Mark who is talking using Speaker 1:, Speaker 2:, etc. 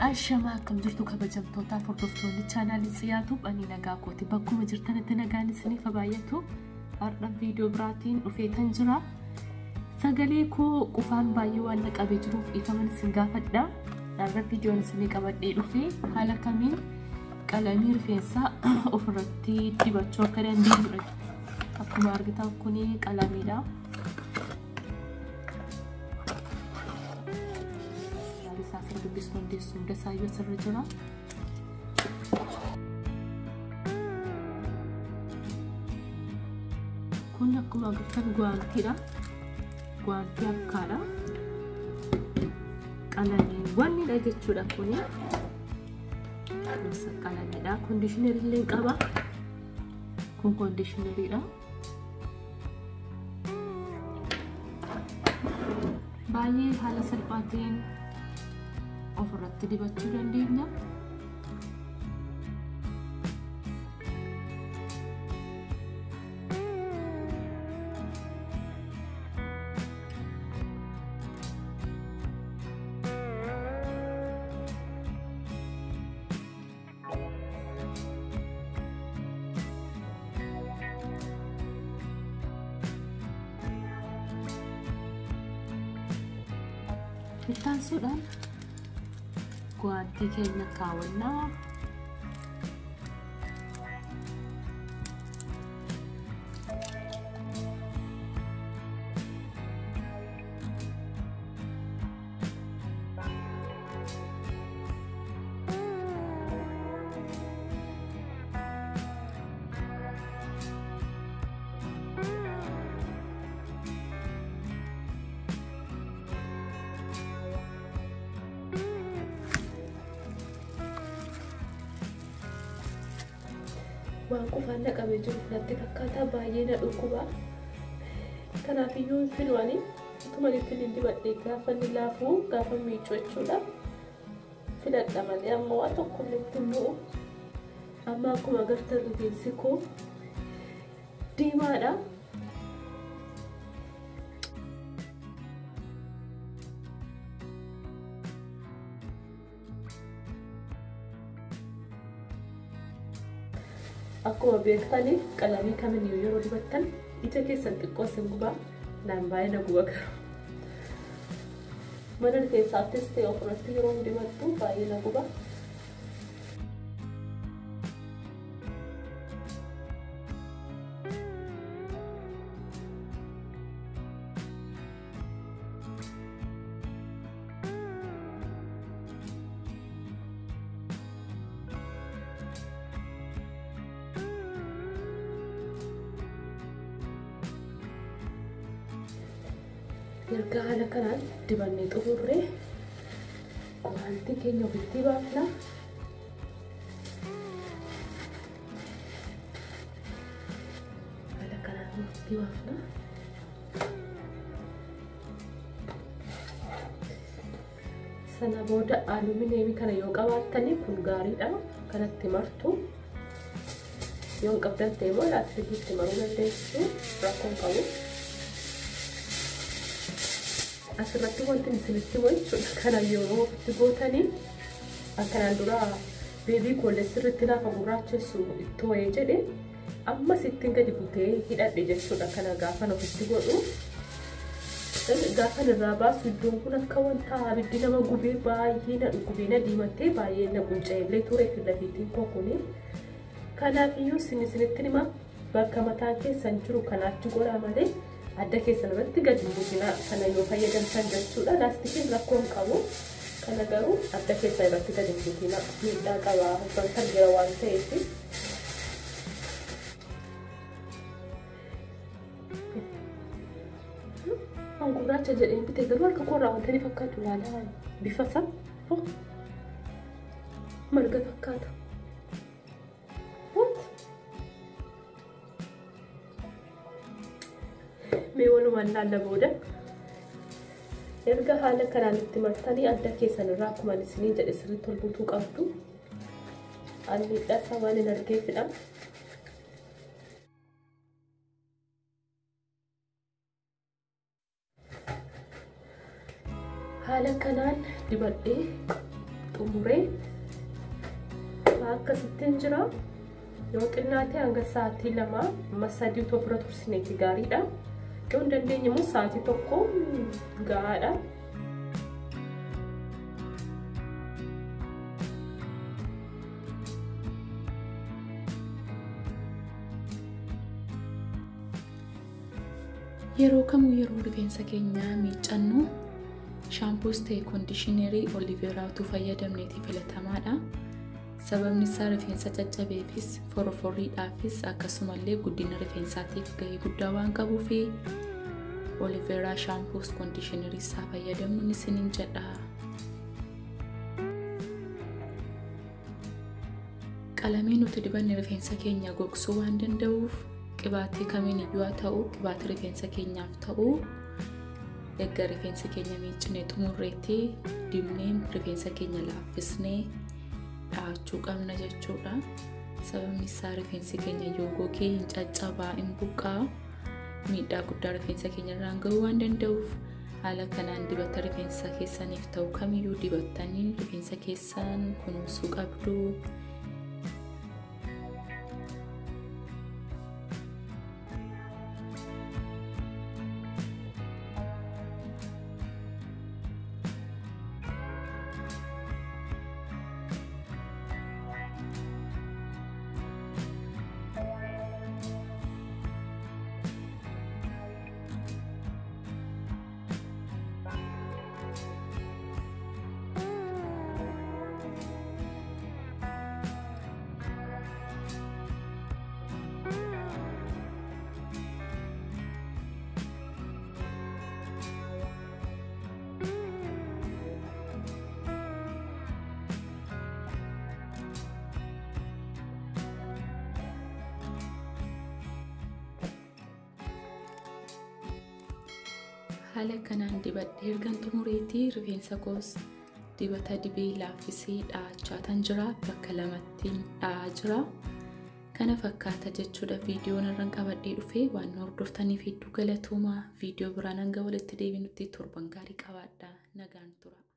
Speaker 1: Ashamaa akkam jirtu kabajamtootaaf hordoftoonni chaanaalii Tsiyaatuuf ani nagaa kooti. Bakkuma jirtanitti nagaan isiniif baay'atu. Har'a viidiyoo biraatiin dhufeetan jira. Sagalee koo qufaan baay'ee waan na qabee jiruuf dhiifama isin gaafadha. Har'a viidiyoon isinii qabadhee dhufee haala kamiin qalamii rifeensaa ofirratti dibachuu akka dandeenyudha. Akkuma argitan kuni qalamiidha. Asirra dubbisuu dandeessu hunda isaayyuu asirra jira. Kun akkuma agartan guwaantiidha. Guwaantii harkaadha. Qalamiiwwanidha jechuudha kuni. Gosa qalamiidha. Koondishiinarii illee qaba. Kun koondishiinariidha. Baay'ee haala salphaa ta'een ofirratti dibachuu dandeenya. Ittaansuudhaan guwaantii keenya kaawwannaa. Waan qufaan na qabee jiruuf natti fakkaata baay'ee na dhukkuba. Kanaafiyyuu hin filu ani utuma itti hin dibadhee gaafa inni laafuu gaafa miiccu jechuudha. Filadha malee amma waan tokko illee itti hin bu'u. Amma akkuma agartan rifeensi koo diimaadha. Akkuma beektaniif qalamii kamiyyuu yeroo dibattan ija keessan xiqqoo isin gubaa naan baay'ee na guba garuu. Mana rifeensaattis ta'e ofirratti yeroo dibattu baay'ee na guba. Erga haala kanaan dibannee xumurree guwaantii keenya ofitti baafna. Haala kanaan ofitti baafna. Sana booda alumineemii kana yoo qabaattani kun gaariidha. Kanatti martu. Yoo hin qabdan ta'e immoo laastikiitti maruu dandeessu. Rakkoon qabu. Asirratti wanti isinitti himu jechuudha. Kana yeroo ofitti gootanii akkanaan dura beebii koollee sirriitti naafa gurraachessu itti wayii jedhe ammas ittiin gadi butee hidhadhe jechuudha. Kana gaafan ofitti godhu gaafan irraa baasu iddoon kun akka wanta abiddi nama gubee baay'ee na dhukkubee na diimattee baay'ee na qunca'ellee ture filafiitiin koo kuni. Kanaafiyyuu isinitti hima bakka mataan keessan jiru kanaachi godhaa malee adda keessan irratti gadi hin butinaa. Kana yoo fayyadamtan jechuudha. Laastikiin rakkoo hin qabu. Kana garuu adda keessan irratti gadi hin butinaa. Miidhaa qaba. Hojjetan jira waan ta'eef. Kan gurraacha jedheen bitee garuu harka koorraa wanta inni fakkaatu ilaalaa bifa isaa marga fakkaata. Mee walumaan laalla booda erga haala kanaan itti martanii adda keessan irraa akkuma isiniin jedhe sirriitti ol butuu qabdu. Ani miidhaa isaa waan hin argeefidha. Haala kanaan dibadhee xumuree akkasittiin jira. Yoo xinnaate hanga sa'aatii 2 amma 3 otoo ofirra tursineeti gaariidha. Yoo hin dandeenye immoo sa'aatii 1 gahaadha.
Speaker 2: Yeroo kamuu yeroo rifeensa keenya miiccannu shaampuus ta'e koondishinerii oliveeraatu fayyadamneeti filatamaadha. Sababni isaa rifeensa caccabeefis foroforiidhaafis akkasumallee guddina rifeensaatiif gahee guddaa waan qabuuf oliveeraa shaampuus koondishinerii isaa fayyadamnuun isiniin jedha. Qalamii nuti dibanne rifeensa keenya gogsuu waan danda'uuf qibaatii kamiin iyyuu haa ta'u qibaatii rifeensa keenyaaf ta'u erga rifeensa keenya miiccinee xumurreetti dibnee rifeensa keenya laaffisnee dhahachuu qabna jechuudha. Sababni isaa rifeensi keenya yoo gogee hin caccabaa hin buqqaa miidhaa guddaa rifeensa keenya irraan gahuu waan danda'uuf haala kanaan dibata rifeensa keessaniif ta'u kamiyyuu dibattanii rifeensa keessan kunuunsuu qabdu. Haala kanaan dibadhee ergan xumureetii rifeensa koos dibata dibee laaffisee dhahachaa tan jira. Bakka lamatti dhahaa jira. Kana fakkaata jechuudha viidiyoon irraan qabadhee dhufe. Waan hordoftaniif hedduu galatoomaa. Viidiyoo biraan hanga walitti deebinutti torban gaarii qabaadha. Nagaan tura.